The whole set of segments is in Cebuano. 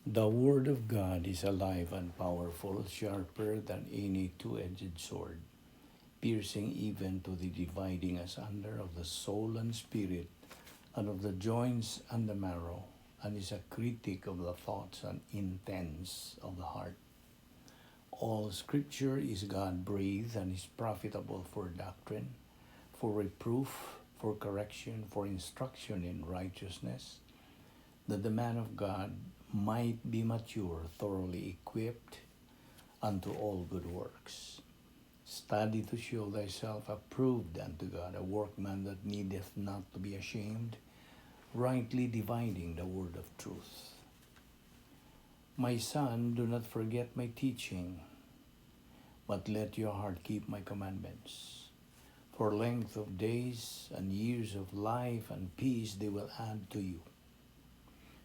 The Word of God is alive and powerful, sharper than any two-edged sword, piercing even to the dividing asunder of the soul and spirit, and of the joints and the marrow, and is a critic of the thoughts and intents of the heart. All Scripture is God-breathed and is profitable for doctrine, for reproof, for correction, for instruction in righteousness, that the man of God might be mature, thoroughly equipped unto all good works. Study to show thyself approved unto God, a workman that needeth not to be ashamed, rightly dividing the word of truth. My son, do not forget my teaching, but let your heart keep my commandments. For length of days and years of life and peace they will add to you.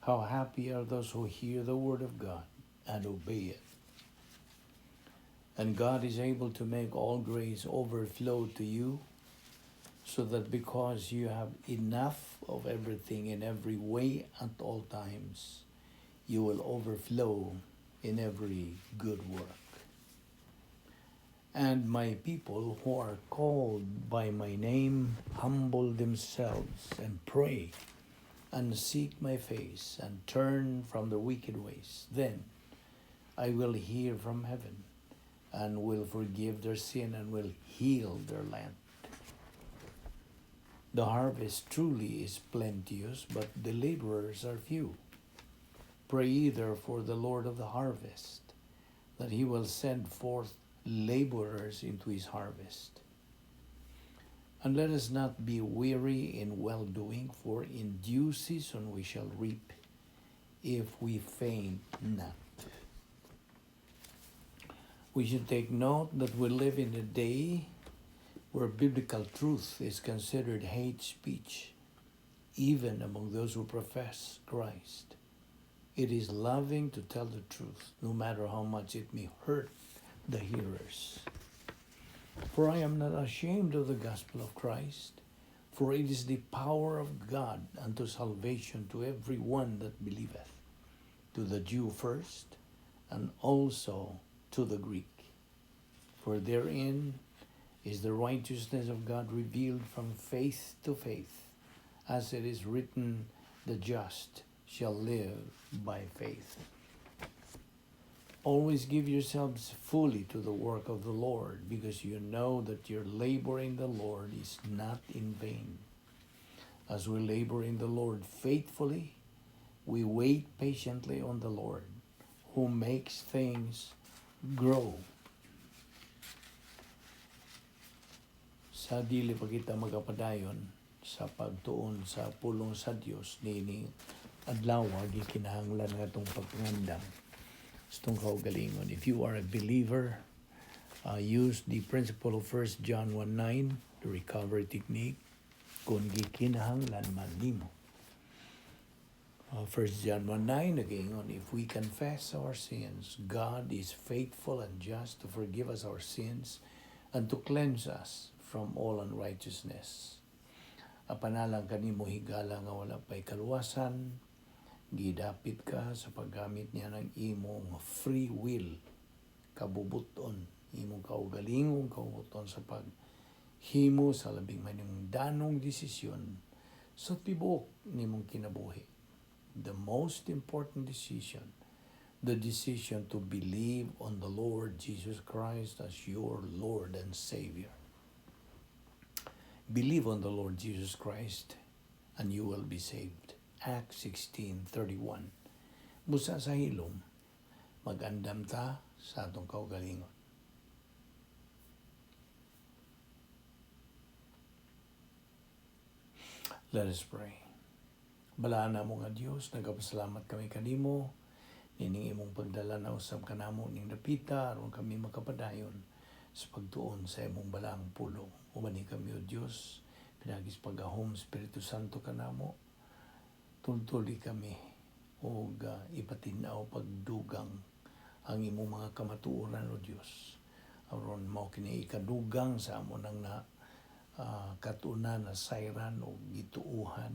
How happy are those who hear the word of God and obey it. And God is able to make all grace overflow to you, so that because you have enough of everything in every way at all times, you will overflow in every good work. And my people who are called by my name humble themselves and pray and seek my face and turn from their wicked ways, then I will hear from heaven and will forgive their sin and will heal their land. The harvest truly is plenteous, but the laborers are few. Pray ye therefore the Lord of the harvest, that he will send forth laborers into his harvest. And let us not be weary in well-doing, for in due season we shall reap, if we faint not. We should take note that we live in a day where biblical truth is considered hate speech, even among those who profess Christ. It is loving to tell the truth, no matter how much it may hurt the hearers. For I am not ashamed of the gospel of Christ, for it is the power of God unto salvation to every one that believeth, to the Jew first, and also to the Greek. For therein is the righteousness of God revealed from faith to faith, as it is written, the just shall live by faith. Always give yourselves fully to the work of the Lord, because you know that your labor in the Lord is not in vain. As we labor in the Lord faithfully, we wait patiently on the Lord, who makes things grow. Sa dili pa kita magapadayon sa pagtuon sa pulong sa Dios niining adlaw, gikinahanglan nga atong pagpangandam sa atong kaugalingon. If you are a believer, use the principle of 1 John 1:9, the recovery technique, kung gikinahanglan man nimo. 1 John 1:9 nagaingon, "If we confess our sins, God is faithful and just to forgive us our sins and to cleanse us from all unrighteousness." Apan alang kanimo, higala, nga wala pa'y kaluwasan, gidapit ka sa paggamit niya ng imong free will, kabubuton, imong kaugalingong kabubuton sa paghimo sa labing maningdanong desisyon sa tibuok nimong kinabuhi. The most important decision, the decision to believe on the Lord Jesus Christ as your Lord and Savior. Believe on the Lord Jesus Christ and you will be saved. Acts 16:31. Busa sa hilom, magandam ta sa atong kaugalingon. Let us pray. Balaan namo nga Dios, nagapasalamat kami kanimo nining imong pagdala na usab kanamo ning dapita aron kami makapadayon sa pagtuon sa imong balaang pulong. Ubani kami, o Dios, pinaagi sa paggahom Espiritu Santo kanamo. Tultuli kami ug ipatin-aw pagdugang ang imong mga kamatuoran, o Dios. Aron mao kini ikadugang sa amo nang na katunan na sayran o gituuhan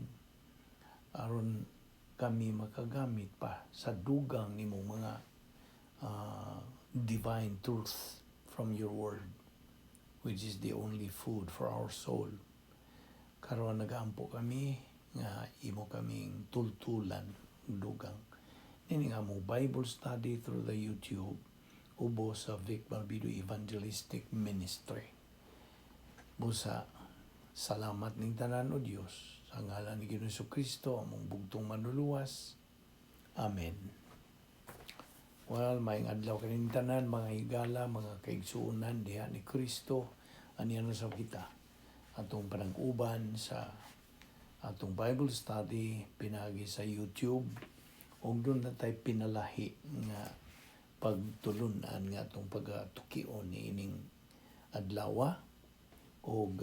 aron kami makagamit pa sa dugang nimong mga divine truth from your word, which is the only food for our soul. Karon nagaampo kami nga imo kaming tultulan dugang. Nini nga mo Bible study through the YouTube ubos sa Vic Balbido Evangelistic Ministry. Busa, salamat ning tanan, O Dios, sa ngalan ni Ginoong Kristo, among bugtong manluluwas. Amen. Well, maayong adlaw kaning tanan, mga higala, mga kaigsuonan diha ni Kristo, aniya na sa kita. Atong panag-uban sa atong Bible study pinagi sa YouTube ug duna tay pinalahi nga pagtulunan nga atong pagatukion ni ining adlaw ug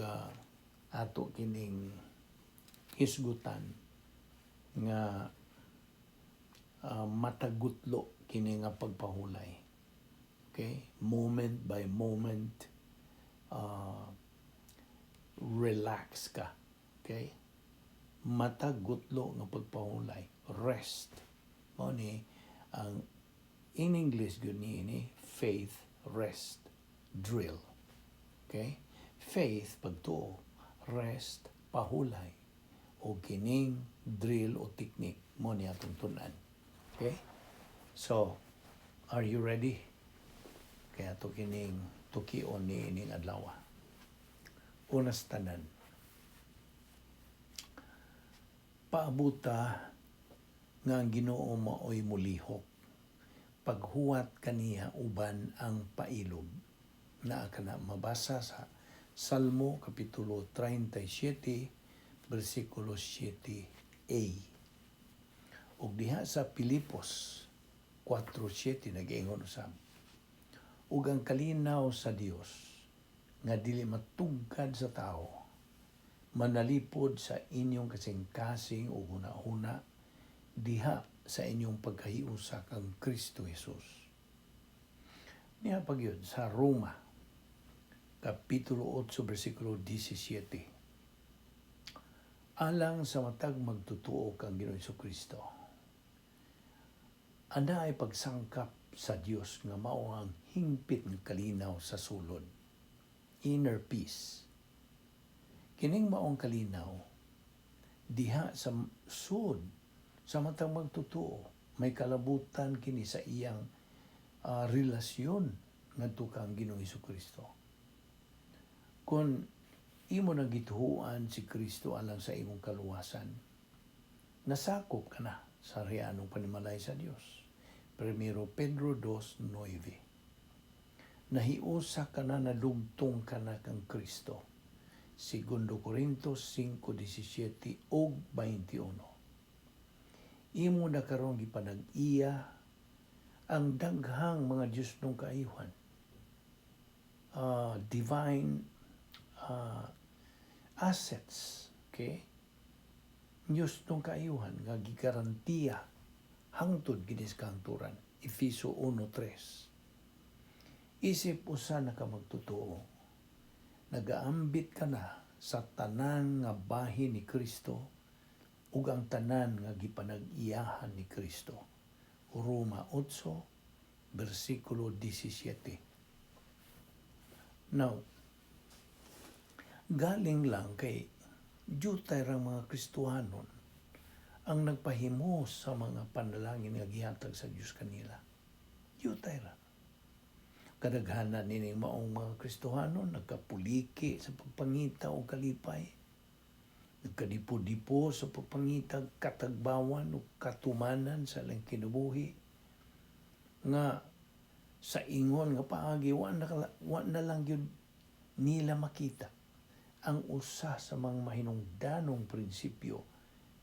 ato kining hisgutan nga matagutlo kini nga pagpahulay. Okay? Moment by moment, relax ka. Okay? Matagutlo nga pagpahulay. Rest. Mao ni ang in English gyud ni ini faith rest drill. Okay? Faith, pagtuo, rest, pahulay, o kining drill o technique mao ni atong tun-an. Okay? So, are you ready? Kaya ato kining tukion ni ining adlaw. Unas tanan. Paabuta nga ang Ginoo maoy mulihok. Paghuwat kaniya uban ang pailob. Naa kana mabasa sa Salmo Kapitulo 37 bersikulo 7a. Ug diha sa Pilipos 4:7 nag-ingon usab. Ug ang kalinaw sa Dios nga dili matugkad sa tao manalipod sa inyong kasing-kasing ug hunahuna diha sa inyong pagkahiusa kang Kristo Jesus. Niya pagyud sa Roma Kapitulo 8 bersikulo 17. Alang sa matag magtutuo kang Ginoong Kristo. Ana ay pagsangkap sa Dios nga mao ang hingpit nga kalinaw sa sulod. Inner peace. Kining maong kalinaw diha sa sud sa matag magtutuo may kalabutan kini sa iyang relasyon ngadto kang Ginoong Kristo. Kung imo nang gituhuan si Kristo alang sa imong kaluwasan, nasakop ka na sa rianong panimalay sa Dios. Primero Pedro 2:9. Nahiusa ka na, nalugtong ka na kang Kristo. Segundo Corintos 5:17 ug 21. Imo na karon gipanag-iya ang daghang mga Diyos nung kaayuhan. Divine assets, okay? Diyos nung kaayuhan nga gigarantiya hangtod kini sa kahangturan. Efeso 1:3. Isip usa na ka magtotoo, nagaambit ka na sa tanan nga bahin ni Kristo ug ang tanan nga gipanag-iyahan ni Kristo. Roma 8 bersikulo 17. Now, galing lang kay jutay rang mga Kristohanon ang nagpahimo sa mga panalangin nga gihatag sa Dios kanila. Jutay ra. Kadaghanan nining maong mga Kristohanon nagkapuliki sa pagpangita og kalipay. Nagkadipo-dipo sa pagpangita katagbawan o katumanan sa ilang kinabuhi nga sa ingon nga paagi wa na lang gyud nila makita ang usa sa mga mahinungdanong prinsipyo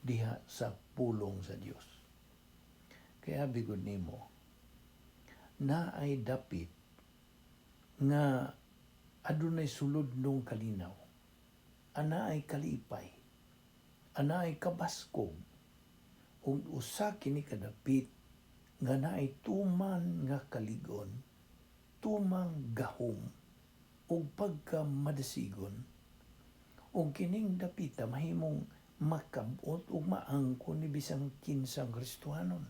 diha sa pulong sa Dios. Kaya bigod nimo na ay dapit nga adunay sulod nung kalinaw. Ana ay kalipay. Ana ay kabaskog. Ug usa kini kadapit nga naay tuman nga kaligon, tumang gahom ug pagka madasigon, ug kining dapita mahimong Makabot ug maangkon ni bisang kinsang Kristohanon.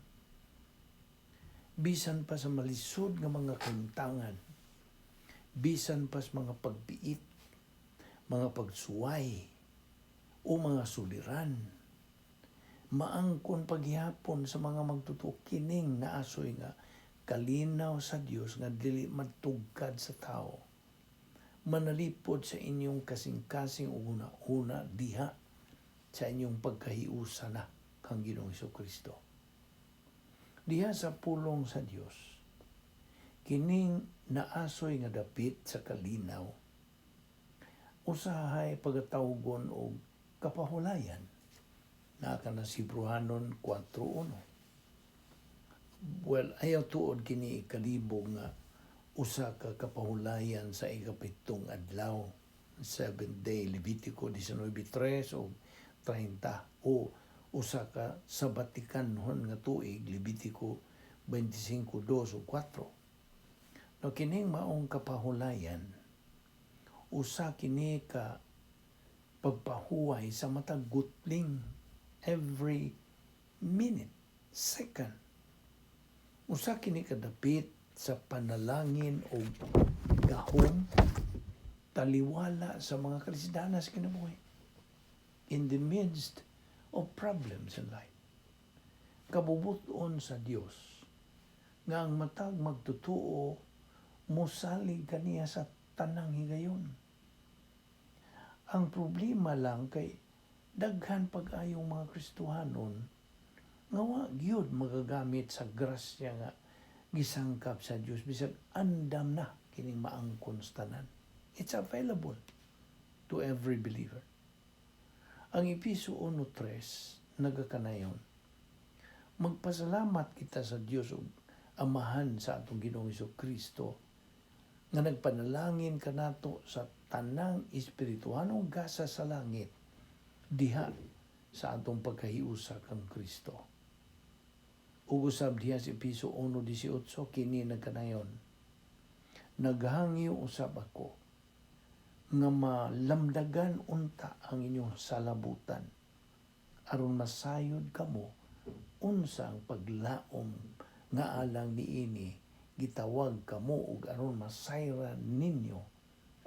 Bisan pa sa malisod nga mga kahimtangan, bisan pa sa mga pagbiit, mga pagsuway, o mga suliran, maangkon paghihapon sa mga magtotoo kining naasoy nga kalinaw sa Dios nga dili matugkad sa tao. Manalipod sa inyong kasing-kasing ug una-una diha sa inyong pagkahiusa na kang Ginoong Kristo. Diha sa pulong sa Dios, kining naasoy nga dapit sa kalinaw, usahay pagatawgon og kapahulayan. Naa kana sa Hebreohanon 4.1. Well, ayaw tuod kini ikalibog nga usa ka kapahulayan sa ikapitong adlaw, seventh day, Levitico 19.3 o 30, o usa ka sabatikanhon nga tuig, Levitico 25.2 o 4. No, kining maong kapahulayan, usa kini ka pagpahuway sa matag gutling, every minute, second. Usa kini kadapit sa panalangin o gahom, taliwala sa mga kalisdanan sa kinabuhi. In the midst of problems in life. Kabubuton sa Dios nga ang matag magtotoo mosalig kaniya sa tanang higayon. Ang problema lang kay daghan pag-ayong mga Kristohanon nga wa gyud magagamit sa grasya nga gisangkap sa Dios bisag andam na kining maangkon sa tanan. It's available to every believer. Ang Epeso 1.3 nagakanayon: "Magpasalamat kita sa Dios ug Amahan sa atong Ginoong Kristo nga nagpanalangin kanato sa tanang espirituhanong gasa sa langit diha sa atong pagkahiusa kang Kristo." Ug usab diha sa Epeso 1.18 kini nagkanayon: "Naghangyo usab ako nga malamdagan unta ang inyong salabutan aron masayod kamo unsa ang paglaom nga alang niini gitawag kamo ug aron masayran ninyo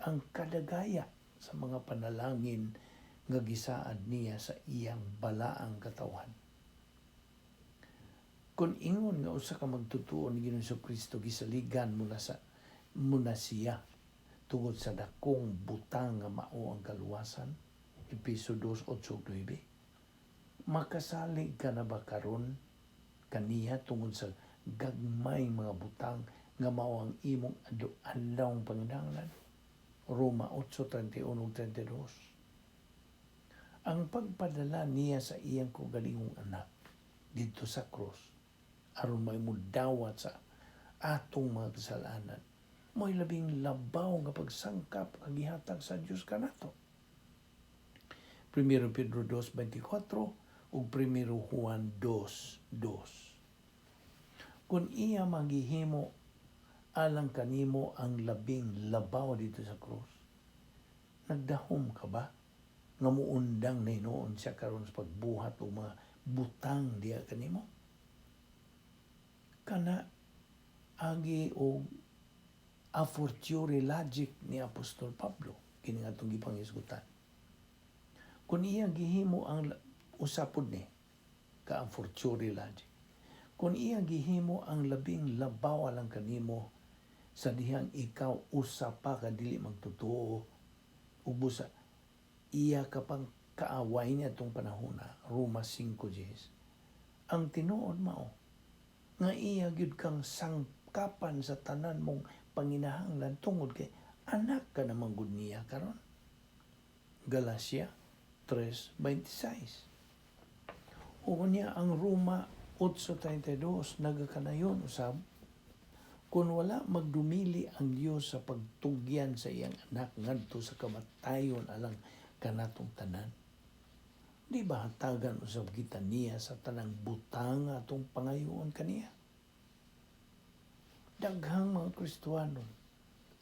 ang kadagaya sa mga panalangin nga gisaad niya sa iyang balaang katawhan." Kung ingon nga usa ka magtotoo ni Ginoong Kristo gisaligan mo na siya tungod sa dakong butang nga mao ang kaluwasan, Epeso 2:8-9, makasalig ka na ba karon kaniya tungod sa gagmay mga butang nga mao ang imong adlaw panginahanglan? Roma 8:31-32. Ang pagpadala niya sa iyang kaugalingong anak didto sa krus aron may dawat sa atong mga kasalanan mo'y labing labaw nga pagsangkap nga gihatag sa Dios kanato. 1 Pedro 2.24 ug 1 Juan 2.2. Kung iya magihimo alang kanimo ang labing labaw didto sa krus, nagdahom ka ba nga muundang na hinuon siya karon sa pagbuhat og mga butang diha kanimo? Kana agi og a fortiori logic ni Apostol Pablo kini nga atong gipanghisgutan. Kung iya gihimo ang usapod ni ka a fortiori logic. Kung iya gihimo ang labing labaw alang kanimo sa dihang ikaw usa pa ka dili magtotoo ug busa iya ka pang kaaway niya atong panahona, Roma 5.10. Ang tinuod mao nga iya gyud kang sangkapan sa tanan mong panginahanglan tungod kay anak ka naman gud niya karon. Galacia 3.26. O niya ang Roma 8.32 nagakanayon usab: "Kung wala magdumili ang Dios sa pagtugyan sa iyang anak ngadto sa kamatayon alang kanatong tanan, di ba hatagan usab kita niya sa tanang butang atong pangayoon kaniya?" Daghang mga Kristohanon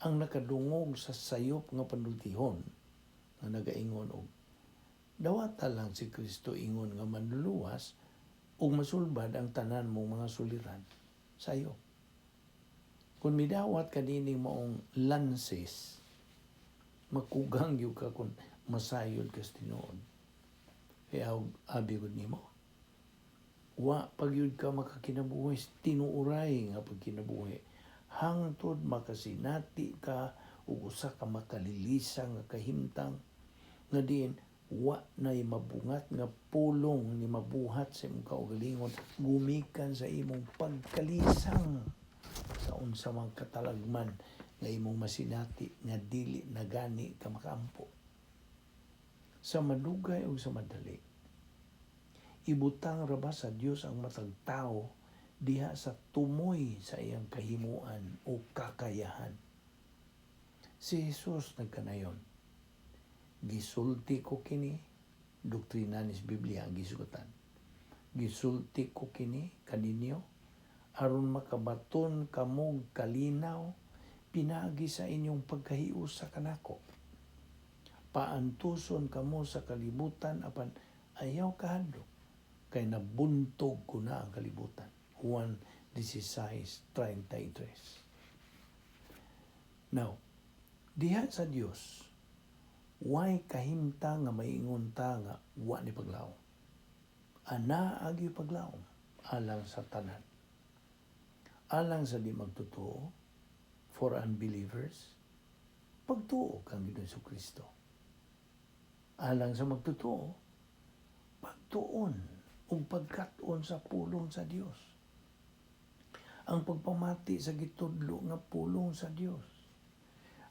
ang nakadungog sa sayop nga panultihon nga nagaingon og Dawata lang si Kristo ingon nga manluluwas ug masulbad ang tanan mong mga suliran sayo. Kung midawat ka nining maong lances, makugang gyud ka kung masayod ka sa tinuod. Kaya abi gud nimo, wa pagyud ka makakinabuhi sa tinuoray nga pagkinabuhi hangtod makasinati ka og usa ka makalilisang nga kahimtang nga diin wa nay mabungat nga pulong ni mabuhat sa imong kaugalingon gumikan sa imong pagkalisang sa unsa mang katalagman nga imong masinati nga dili na gani ka makaampo. Sa madugay o sa madali, ibutang ra ba sa Dios ang matag tawo diha sa tumoy sa iyang kahimuan o kakayahan? Si Jesus nagkanayon, "Gisulti ko kini," doktrina ni Biblia ang gisugutan. "Gisulti ko kini kaninyo aron makabaton kamog kalinaw pinaagi sa inyong pagkahiusa kanako. Paantuson kamo sa kalibutan, apan ayaw kahadlok kay nabuntog ko na ang kalibutan." Juan 16:33. Now, diha sa Dios, way kahimtang nga maingon ta nga wa ni paglaom. Ana agi paglaom alang sa tanan. Alang sa di magtotoo, for unbelievers, pagtuo kang Ginoong Kristo. Alang sa magtotoo, pagtuon ug pagkat-on sa pulong sa Dios. Ang pagpamati sa gitudlo nga pulong sa Dios.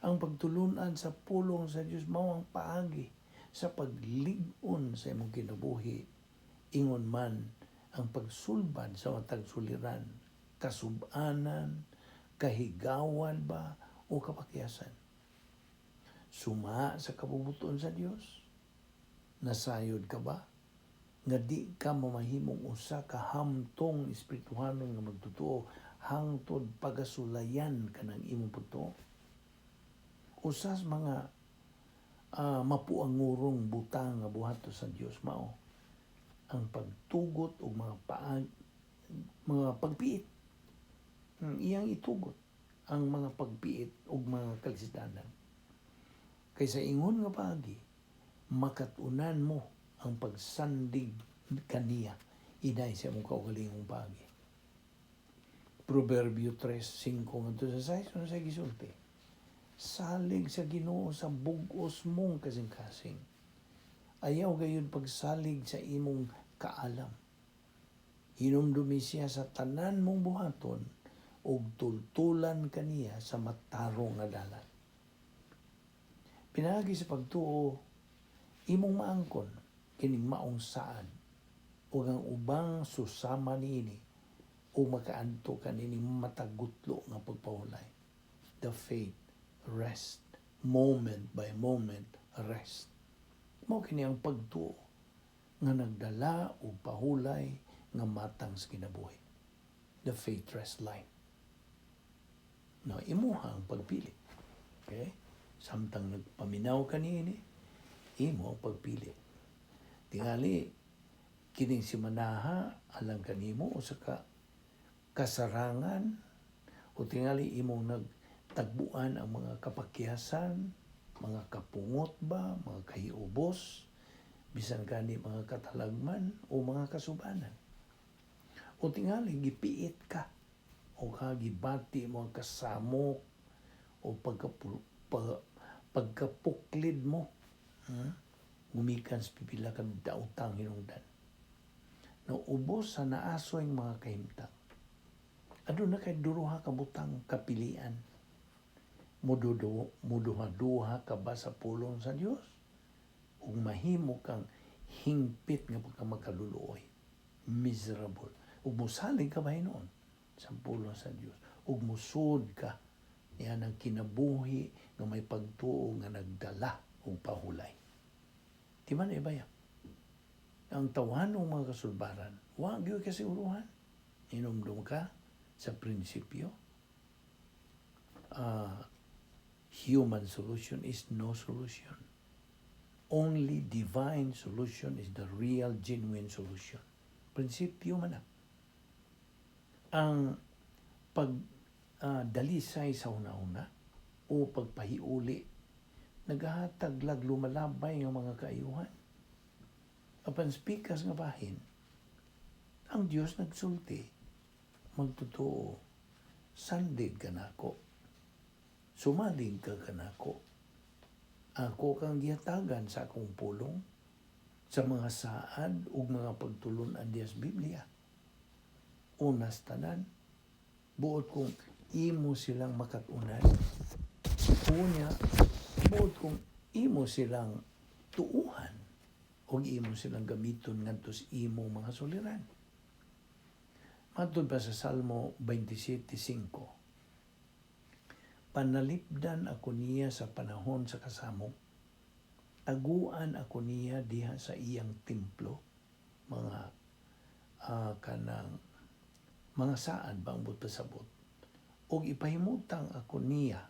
Ang pagtulunan sa pulong sa Dios mao ang paagi sa paglig-on sa imong kinabuhi, ingon man ang pagsulbad sa matag suliran, kasubanan, kahigawan ba o kapakyasan. Suma sa kabubut-on sa Dios, nasayod ka ba nga di ka mamahimong usa ka hamtong espirituhanon nga magtotoo hangtod pagasulayan ka ng imong pagtuo? Usas mga mapuangurong butang nga buhato sa Dios mao ang pagtugot og mga paag, mga pagpiit. Iyang itugot ang mga pagpiit ug mga kalisidanan. Kay sa ingon nga paagi, makatunan mo ang pagsandig kaniya inay sa imong kaugalingong paagi. Proverbio 3:5 ngadto sa 6, ano sa gisulti? "Salig sa Ginoo sa bug-os mong kasing-kasing. Ayaw gayud pagsalig sa imong kaalam. Hinumdumi siya sa tanan mong buhaton ug tultulan kaniya sa matarong nga dalan." Pinaagi sa pagtuo, imong maangkon kining maong saad ug ang ubang susama niini ug makaadto kanining matagutlo nga pagpahulay. The faith rest, moment by moment rest. Mao kini ang pagtuo nga nagdala og pahulay nga matang sa kinabuhi. The faith rest line. No, imuha ang pagpili. Okay? Samtang nagpaminaw ka niini, imo ang pagpili. Tingali, kining simanaha alang kanimo usa ka kasarangan o tingali imong nagtagbuan ang mga kapakyasan, mga kapungot ba, mga kahiubos, bisan gani mga katalagman o mga kasubanan. O tingali gipiit ka o gibati mo ang kasamok o pagkapuklid mo, Gumikan sa pipila ka daotang hinungdan. No, ubos sa naasoy mga kahimtang, aduna kay duruha ka butang kapilian. Muduha-duha ka ba sa pulong sa Dios? Ug mahimo kang hingpit nga pagka makaluluoy? Miserable. Ug musalig ka ba hinuon sa pulong sa Dios? Ug musud ka niya ng kinabuhi nga may pagtuo nga nagdala og pahulay. Di man ibaya? Ang tawhanong mga kasulbaran, wa gyud kasiguruhan. Hinumdum ka sa prinsipyo. Human solution is no solution. Only divine solution is the real, genuine solution. Prinsipyo man na. Ang pag dalisay sa una-una o pagpahiuli nagahatag lag lumalabay nga mga kaayuhan. Apan pikas nga bahin, ang Dios nagsulti, "Magtotoo, sandig ka nako. Sumalig ka kanako. Ako kang gihatagan sa akong pulong, sa mga saad ug mga pagtulun-an diha sa Biblia. Unas tanan, buot kong imo silang makat-unan. Unya, buot kong imo silang tuuhan ug imo silang gamiton ngadto sa imo mga suliran." Matod pa sa Salmo 27:5, "Panalipdan ako niya sa panahon sa kasamok. Taguan ako niya diha sa iyang templo." Mga kanang mga saad ba ang pasabot. "Ug ipahimutang ako niya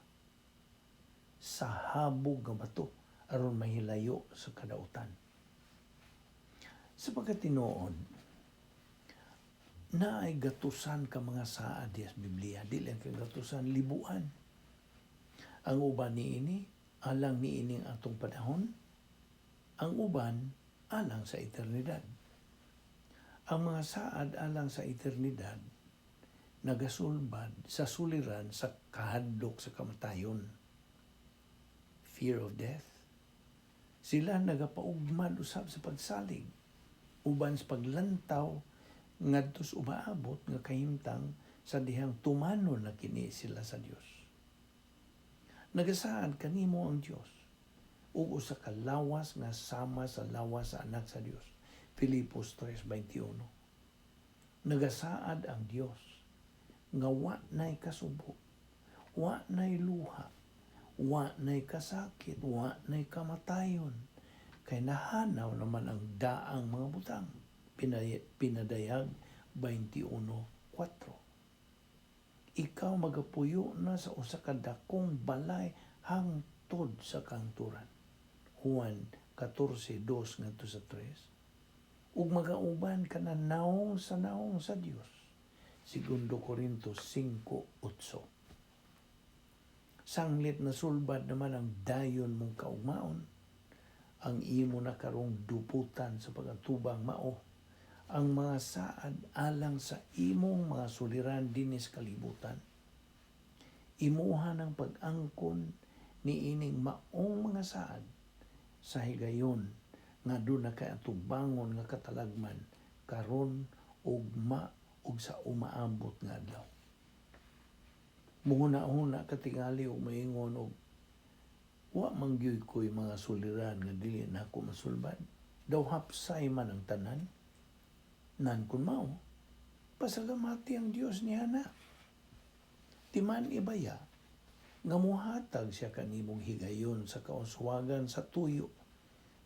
sa habog nga bato aron mahilayo sa kadautan." Sa pagkatinuod, naay gatusan ka mga saad diha sa Biblia, dili lang kay gatusan, libuan. Ang uban niini alang niining atong panahon, ang uban alang sa eternidad. Ang mga saad alang sa eternidad nagasulbad sa suliran sa kahadlok sa kamatayon. Fear of death. Sila nagapaugmad usab sa pagsalig uban sa paglantaw ngadto sa umaabot nga kahimtang sa dihang tumanon na kini sila sa Dios. Nagasaad kanimo ang Dios ug usa ka lawas nga sama sa lawas sa anak sa Dios. Filipos 3:21. Nagasaad ang Dios nga wa nay kasubo, wa nay luha, wa nay kasakit, wa nay kamatayon. Kay nahanaw naman ang daang mga butang. Pinadayag 21:4. Ikaw magapuyo na sa usa ka dakong balay hangtod sa kahangturan. Juan 14:2 ngadto sa 3. Ug magauban ka na naong sa naong sa Dios. Segundo Corinto 5:8. Sanglit na sulbad naman ang dayon mong kaugmaon, ang imo na karong duputan sa pagatubang mao ang mga saad alang sa imong mga suliran dinis kalibutan. Imuha ng pag-angkon ni ining maong mga saad sa higayon nga duna kay atubangon nga katalagman karon, ugma ug sa umaabot nga adlaw. Muhuna-huna katingali og maingon og wa man gyud ko'y mga suliran nga dili nako masulbad. Daw hapsay man ang tanan. Nan kun mao, pasalamati ang Dios niya na. Timan ibaya nga muhatag siya kanimong higayon sa kauswagan sa tuyo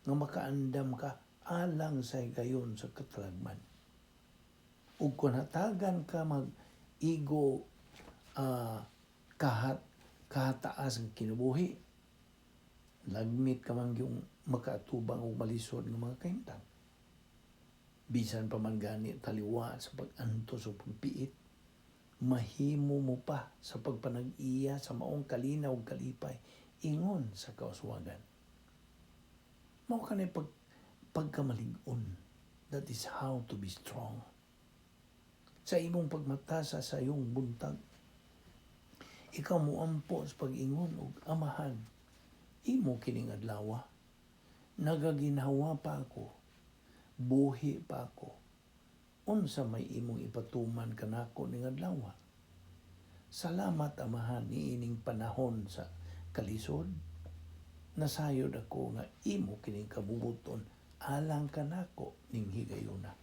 nga makaandam ka alang sa higayon sa katalagman. Ug kung hatagan ka mag igo kahat kahataas ang kinabuhi, lagmit ka man yung makaatubang og malisod nga mga kahimtang. Bisan pa man gani taliwa sa pag-antos o pagpiit, mahimo mo pa sa pagpanag-iya sa maong kalinaw ug kalipay ingon sa kauswagan. Mao kanay pagkamalig-on. That is how to be strong. Sa imong pagmata sa sayong buntag, ikaw moampo sa pag-ingon og, "Amahan, imo kining adlawa. Nagaginhawa pa ako. Buhi pa ako. Unsa may imong ipatuman kanako ning adlawa? Salamat, Amahan, niining panahon sa kalisod. Nasayod ako nga imo kining kabubuton alang kanako ning higayuna."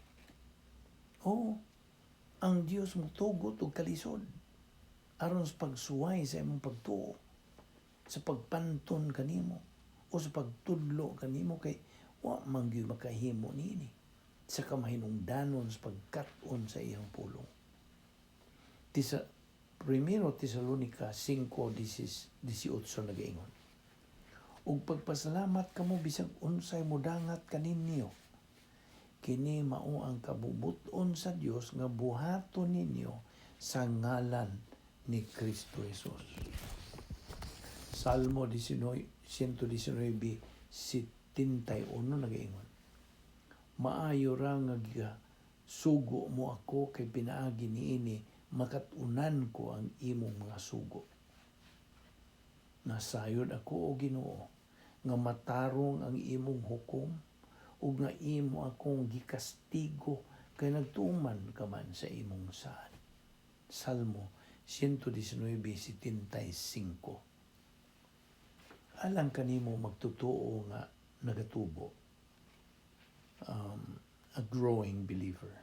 Oo, ang Dios motugot og kalisod aron sa pagsuway sa imong pagtuo, sa pagpanton kanimo o sa pagtudlo kanimo kay wa man gyud makahimo niini sa kamahinungdanon sa pagkat-on sa iyang pulong. Tisa Primero Tesalonica 5:18 nagaingon, Ug pagpasalamat kamo bisag unsay modangat kaninyo. Kini mao ang kabubut-on sa Dios nga buhaton ninyo sa ngalan ni Kristo Jesus. Salmo 19, 119:71 nagaingon: "Maayo ra nga gisugo mo ako kay pinaagi niini makat-unan ko ang imong mga sugo. Nasayod ako, o Ginoo, nga matarong ang imong hukom ug nga imo akong gikastigo kay nagtuman ka man sa imong saad." Salmo 119:75. Alang kanimo magtotoo nga nagatubo, a growing believer,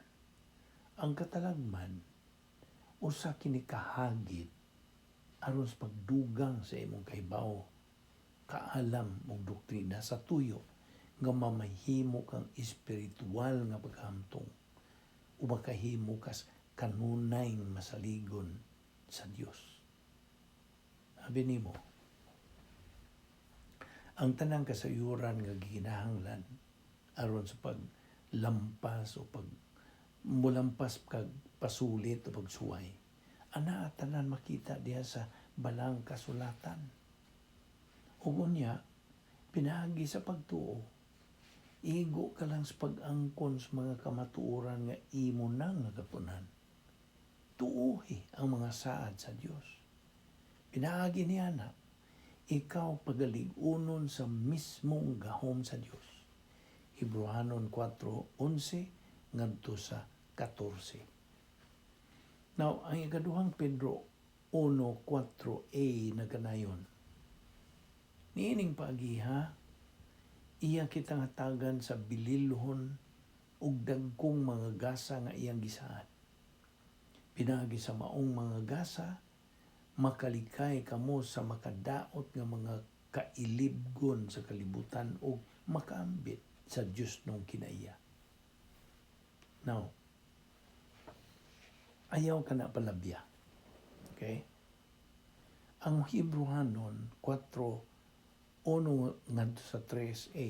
ang katalagman usa kini kahagit aron sa pagdugang sa imong kahibaw, kaalam ug doktrina sa tuyo nga mamahimo kang espiritual nga paghamtong o makahimo kas kanunay masaligon sa Dios. Abi nimo, ang tanang kasayuran nga gikinahanglan aron sa paglampas o pag mulampas kag pasulit o pagsuway, ana tanan makita diha sa balang kasulatan. Ug unya, pinaagi sa pagtuo, igo ka lang sa pag-angkon sa mga kamatuoran nga imo nang nakatunan. Tuuhi ang mga saad sa Dios. Pinaagi niya na ikaw pagalig-unon sa mismong gahom sa Dios. Hebreohanon 4:11 ngadto sa 14. Now, ang ikaduhang Pedro 1:4a nagkanayon: "Niining paagiha, iya kitang hatagan sa bililhon ug dagkong mga gasa nga iyang gisaad. Pinaagi sa maong mga gasa, makalikay kamo sa makadaot nga mga kailibgon sa kalibutan ug makaambit sa Dios nung kinaiya." Now, ayaw ka na palabya. Okay? Ang Hebreohanon 4:1 ngadto sa 3a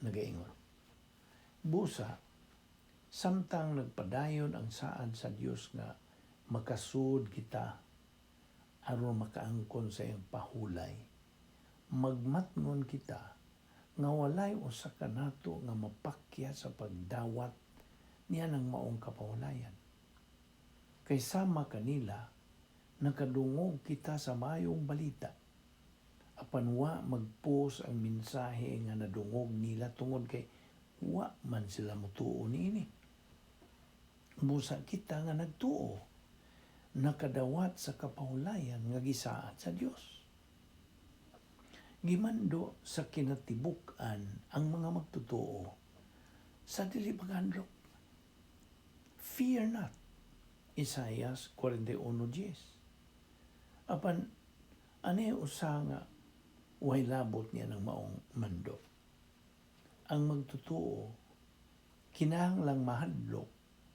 nagaingon: "Busa, samtang nagpadayon ang saad sa Dios nga makasud kita aron makaangkon sa iyang pahulay, magmatngon kita nga walay usa kanato nga mapakya sa pagdawat niya ng maong kapahulayan. Kay sama kanila, nakadungog kita sa mayong balita. Apan wa magpuos ang mensahe nga nadungog nila tungod kay wa man sila mutuo niini. Busa kita nga nagtuo, nakadawat sa kapahulayan nga gisaad sa Dios." Gimando sa kinatibuk-an ang mga magtotoo sa dili paghandlok. "Fear not." Isaias 41:10. Apan ani usa nga way labot niya ng maong mando. Ang magtotoo kinahanglang mahadlok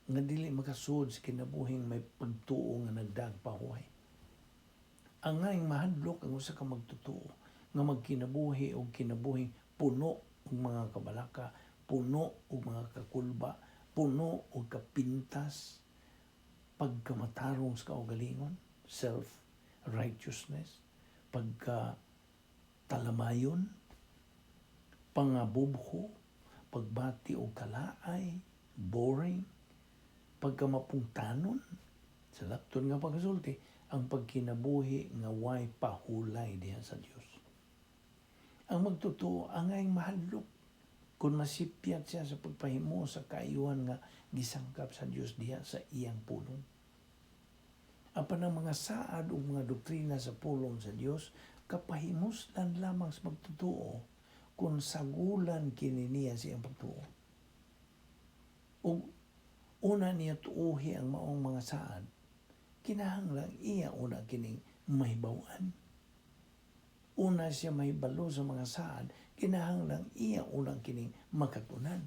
nga dili makasud sa kinabuhing may pagtuo nga nagdagpahuway. Angay mahadlok ang usa ka magtotoo nga magkinabuhi og kinabuhing puno og mga kabalaka, puno og mga kakulba, puno og kapintas, pagkamatarong sa kaugalingon, self-righteousness, pagka talamayon, pangabubho, pagbati og kalaay, boring, pagkamapungtanon, sa lapton nga pagkasulti, ang pagkinabuhi nga way pahulay diha sa Dios. Ang magtotoo angay mahadlok kung masipyat siya sa pagpahimo sa kaayuhan nga gisangkap sa Dios diha sa iyang pulong. Apan ang mga saad ug mga doktrina sa pulong sa Dios kapahimuslan lamang sa magtotoo kung sagulan kini niya sa iyang pagtuo. Ug una niya tuuhi ang maong mga saad, kinahanglan iya una kining mahibaw-an. Una siya mahibalo sa mga saad, kinahanglan iya unang kining makatunan.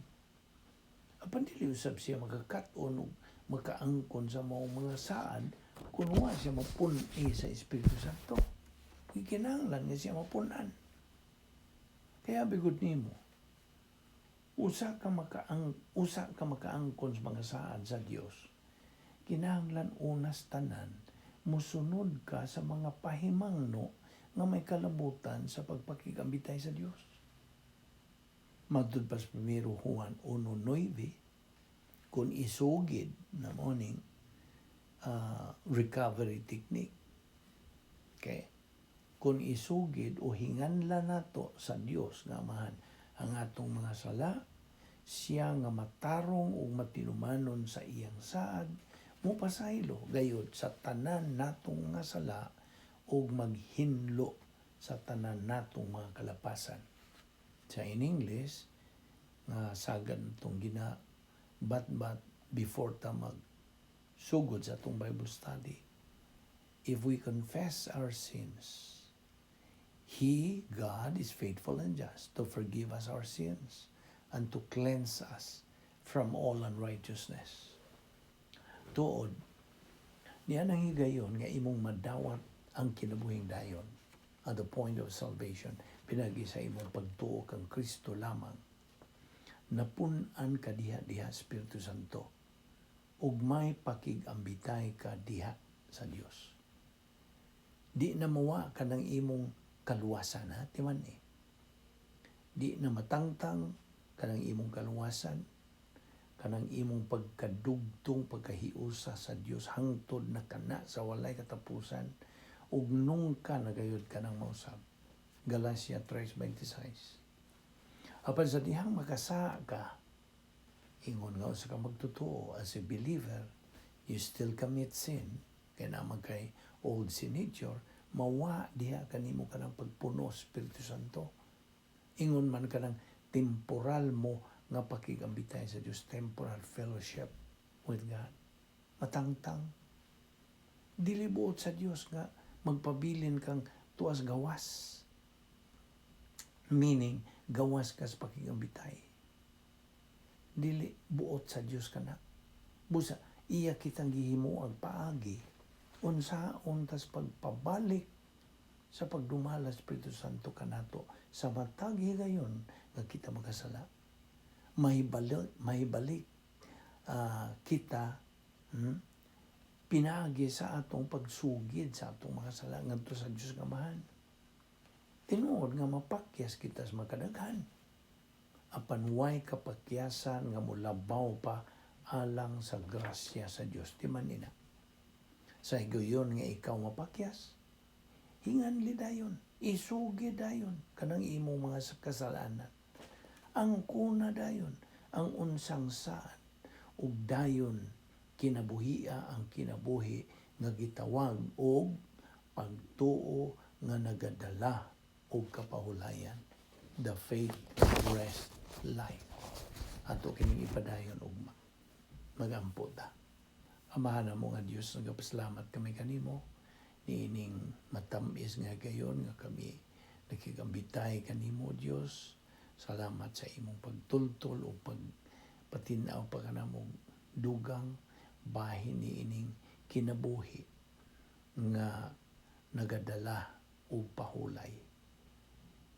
Apan dili usab siya makakat-on ug makaangkon sa maong mga saad kung wa siya mapun-i sa Espiritu Santo. Kinahanglan nga siya mapun-an. Kaya bigod nimo, usa ka makaangkon sa mga saad sa Dios, kinahanglan unas tanan musunod ka sa mga pahimangno nga may kalabutan sa pagpakigambitay sa Dios. Matud pa sa 1 Juan 1:9, kung isugid na mo ning recovery technique. Okay? Kung isugid o hinganla nato sa Dios nga Amahan ang atong mga sala, siya nga matarong ug matinumanon sa iyang saad, mupasaylo gayud sa tanan natong mga sala ug maghinlo sa tanan natong mga kalapasan. Sa in English, nga sagad itong gina bat-bat before ta mag sugod sa atong Bible study. If we confess our sins, He, God, is faithful and just to forgive us our sins and to cleanse us from all unrighteousness. Tuod, niya nang higayon nga imong madawat ang kinabuhing dayon at the point of salvation, pinagi sa imong pagtuo kang Kristo lamang. Napun-an ka diha diha Espiritu Santo ug may pakig-ambitay ka diha sa Dios. Di na mawa ka ng imong kaluwasan, ha, timan eh. Di na matangtang kanang imong kaluwasan, kanang imong pagkadugtong, pagkahiusa sa Dios hangtod na kana sa walay katapusan ug nungka na gayud kanang mausab. Galatia 3:26. Apan sa dihang makasala ka, ingon nga usa ka magtotoo, as a believer, you still commit sin, kay naman kay old sin nature, mawa diha kanimo kanang pagpuno Espiritu Santo. Ingon man kanang temporal mo nga pakigambitay sa Dios, temporal fellowship with God. Matangtang. Dili buot sa Dios nga magpabilin kang tuas gawas. Meaning, gawas ka sa pakigambitay. Dili buot sa Dios kana. Busa, iya kitang gihimo ang paagi unsaon tas pagpabalik sa pagdumala Espiritu Santo kanato sa matag higayon nga kita makasala. Mahibalik kita pinaagi sa atong pagsugid sa atong mga sala ngadto sa Dios nga Amahan. Tinuod nga mapakyas kita sa makadaghan. Apan way kapakyasan nga molabaw pa alang sa grasya sa Dios. Di man nina. Sa higayon nga ikaw mapakyas, hinganli dayon, isugi dayon kanang imong mga kasalanan. Angkona dayon ang unsang saan ug dayon kinabuhia ang kinabuhi nga gitawag og pagtuo nga nagadala og kapahulayan, the faith rest life. Ato kining ipadayon ugma. Magampo ta. Amahan mo nga Dios, nagapasalamat kami kanimo niining matamis nga gayon nga kami nakigambitay kanimo, Dios. Salamat sa imong pagtultol o pagpatinaw pa kanamong dugang bahin niining kinabuhi nga nagadala og pahulay.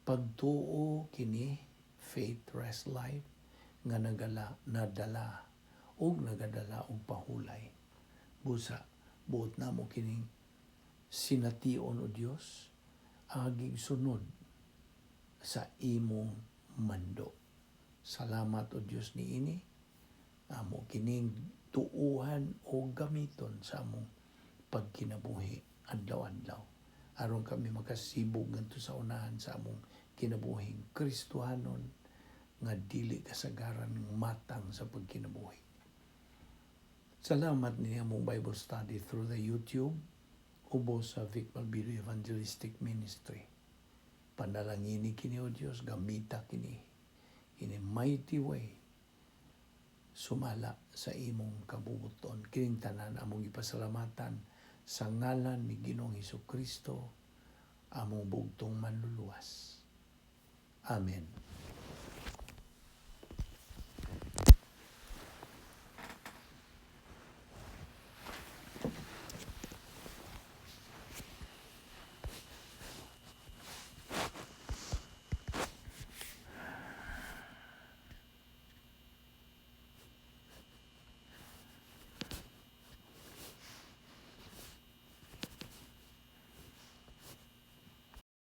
Pagtuo kini, faith rest life nga nagala nadala og nagadala og pahulay. Busa buot namo kining sination, o Dios, agig sunod sa imong mando. Salamat, o Dios, niini amo kining tuuhan o gamiton sa among pagkinabuhi adlaw-adlaw aron kami makasibog ngadto sa unahan sa among kinabuhing Kristohanon nga dili kasagaran matang sa pagkinabuhi. Salamat ni among Bible study through the YouTube ubos sa Vic Malbido Evangelistic Ministry. Panalangini kini, O Dios, gamita kini in a mighty way sumala sa imong kabubuton. Kining tanan among ipasalamatan sa ngalan ni Ginoong Hesus Kristo, among bugtong manluluwas. Amen.